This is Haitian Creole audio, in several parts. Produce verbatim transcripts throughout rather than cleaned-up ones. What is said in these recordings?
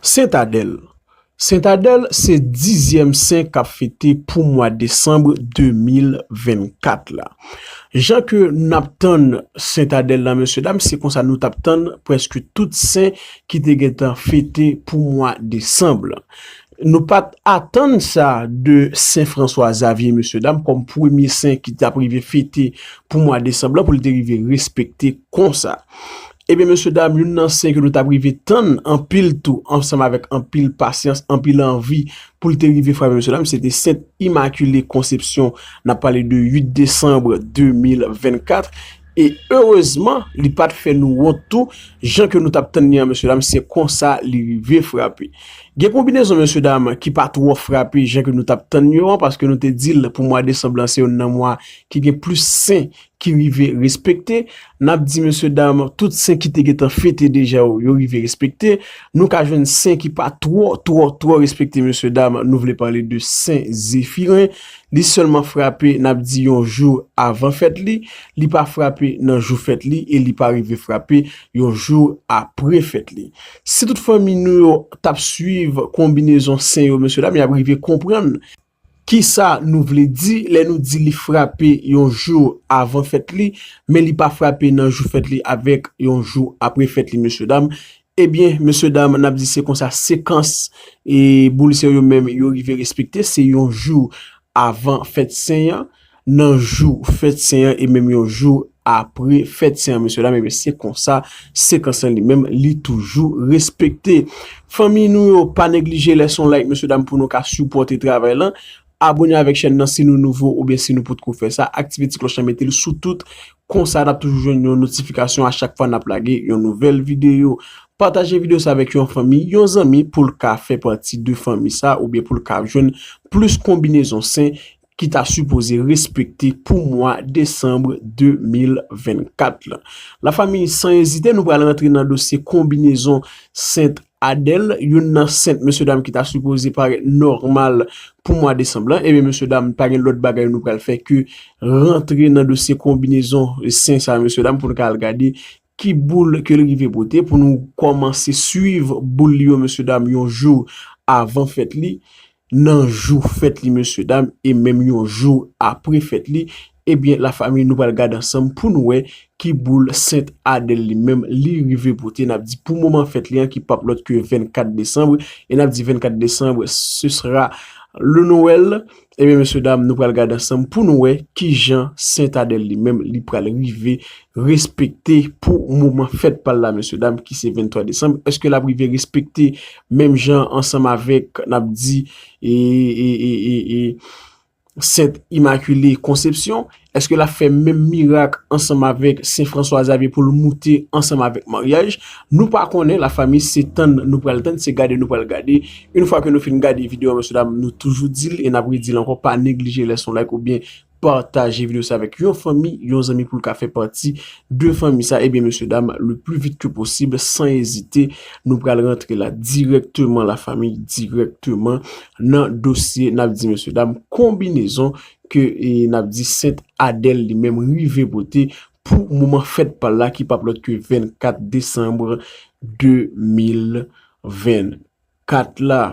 Sentadèl. Sentadèl se dizyèm sen k ap fete pou mwa desanm de mil vennkat la. Jan ke n ap tann Sentadèl la, mesye dam, se konsa nou t ap tann prèske tout sen ki te gentan fete pou mwa desanm. Nou pa t atann sa de Sen Franswa Zavye, mesye dam, kòm premye sen ki t ap rive fete pou mwa desanm lan, pou li te rive respekte konsa. Ebyen, mesye dam, youn nan sen ke nou t ap rive tann anpil tou, ansanm avèk anpil pasyans, anpil anvi pou l te rive frape, mesye dam, se te Sent Imakile Konsepsyon. N ap pale de uit desanm de mil vennkat. E erezman, li pa t fè nou wont tou, jan ke nou t ap tann li an, mesye dam, se konsa li rive frape. Gen konbinezon, mesye dam, ki pa twò frape jan ke nou t ap tann yo an, paske nou te di l pou mwa desanm lan, se youn nan mwa ki gen plis sen ki rive respekte. N ap di, mesye dam, tout sen ki te gentan fete deja yo, yo rive respekte. Nou ka jwenn sen ki pa twò, twò, twò respekte, mesye dam. Nou vle pale de Sen Zefiren. Li sèlman frape, n ap di, yon jou avan fèt li. Li pa frape nan jou fèt li e li pa rive frape yon jou apre fèt li. Si tout fanmi nou yo t ap swiv konbinezon sen yo, mesye dam, y ap rive konprann kisa nou vle di lè nou di li frape yon jou avan fèt li, men li pa frape nan jou fèt li avèk yon jou apre fèt li, mesye dam. Ebyen, mesye dam, n ap di se konsa sekans e boul sen yo menm yo rive respekte, se yon jou avan fèt sen an, nan jou fèt sen an e menm yon jou apre fèt sen an, mesye dam, ebyen, se konsa sekans lan li menm, li toujou respekte. Fanmi nou yo, pa neglije lèse yon like, mesye dam, pou nou ka sipòte travay lan. Abone avèk chèn nan si nou nouvo oubyen si nou potko fè sa. Aktive ti klòch lan, mete l sou tout. Konsa, n ap toujou jwenn yon notifikasyon a chak fwa n ap lage yon nouvèl videyo. Pataje videyo sa avèk yon fanmi, yon zanmi pou l ka fè pati de fanmi sa oubyen pou l ka jwenn plis konbinezon sen ki ta sipoze respekte pou mwa desanm de mil vennkat lan. Lafanmi, san ezite, nou pral rantre nan dosye konbinezon Sent Adèl, youn nan sent, mesye dam, ki ta sipoze parèt nòmal pou mwa desanm lan. Ebyen, mesye dam, pa gen lòt bagay nou pral fè ke rantre nan dosye konbinezon sen sa, mesye dam, pou nou ka al gade ki boul ke l rive pote, pou nou kòmanse swiv boul li yo, mesye dam, yon jou avan fèt li, nan jou fèt li, mesye dam, e menm yon jou apre fèt li. Ebyen, lafanmi, nou pral gade ansanm pou nou wè ki boul Sent Adèl li menm li rive pote. N ap di pou moman fèt li an ki p ap lòt ke vennkat desanm, e n ap di vennkat desanm, ce sera le Noël. Ebyen, mesye dam, nou pral gade ansanm pou nou wè ki jan Sent Adèl li menm li pral rive respekte pou moman fèt pa l la, mesye dam, ki se venntwa desanm. Èske l ap rive respekte menm jan ansanm avèk, n ap di, e, e, e, e, e, Sent Imakile Konsepsyon? Èske l ap fè menm mirak ansanm avèk Sen Franswa Zavye pou l moute ansanm avèk maryaj? Nou pa konnen, lafanmi, se tann nou pral tann, se gade nou pral gade. Yon fwa ke nou fin gade videyo a, mesye dam, nou toujou di l e n ap redi l ankò, pa neglije lèse yon like oubyen pataje videyo sa avèk yon fanmi, yon zanmi pou l ka fè pati de fanmi sa. Ebyen, mesye dam, le plus vite que possible, san ezite, nou pral rantre la dirèkteman, lafanmi, dirèkteman nan dosye, n ap di, mesye dam, konbinezon ke, e, n ap di Sent Adèl li menm rive pote pou moman fèt pa l la ki p ap lòt ke vennkat desanm de mil vennkat la.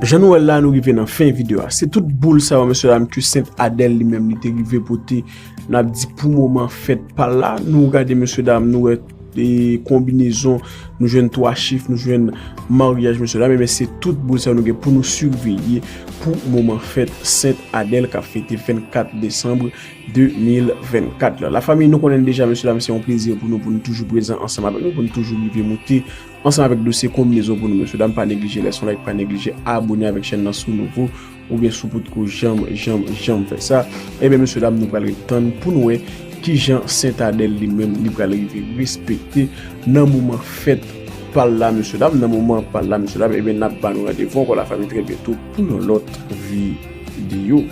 Jan nou wè l la, nou rive nan fen videyo a. Se tout boul sa yo, mesye dam, ke Sent Adèl li menm li te rive pote. N ap di pou moman fèt pa l la, nou gade, mesye dam, nou wè e konbinezon, nou jwenn twa chif, nou jwenn maryaj, mesye dam, ebyen se tout boul sa yo nou gen pou nou siveye pou moman fèt Sent Adèl k ap fete vennkat desanm de mil vennkat la. Lafanmi, nou konnen deja, mesye dam, se yon plezi pou nou, pou nou toujou prezan ansanm avèk nou, pou nou toujou rive moute ansanm avèk dosye konbinezon pou nou, mesye dam. Pa neglije lèson like, pa neglije abone avèk chèn nan si w nouvo, oubyen si w potko janm, janm, janm fè sa. Ebyen, mesye dam, nou pral ret tann pou nou wè kijan Sent Adèl li menm, li pral rive respekte nan moman fèt pa l la, mesye dam, nan moman pa l la, mesye dam. Ebyen, n ap ba nou randevou ankò, lafanmi, trè byento pou yon lòt videyo.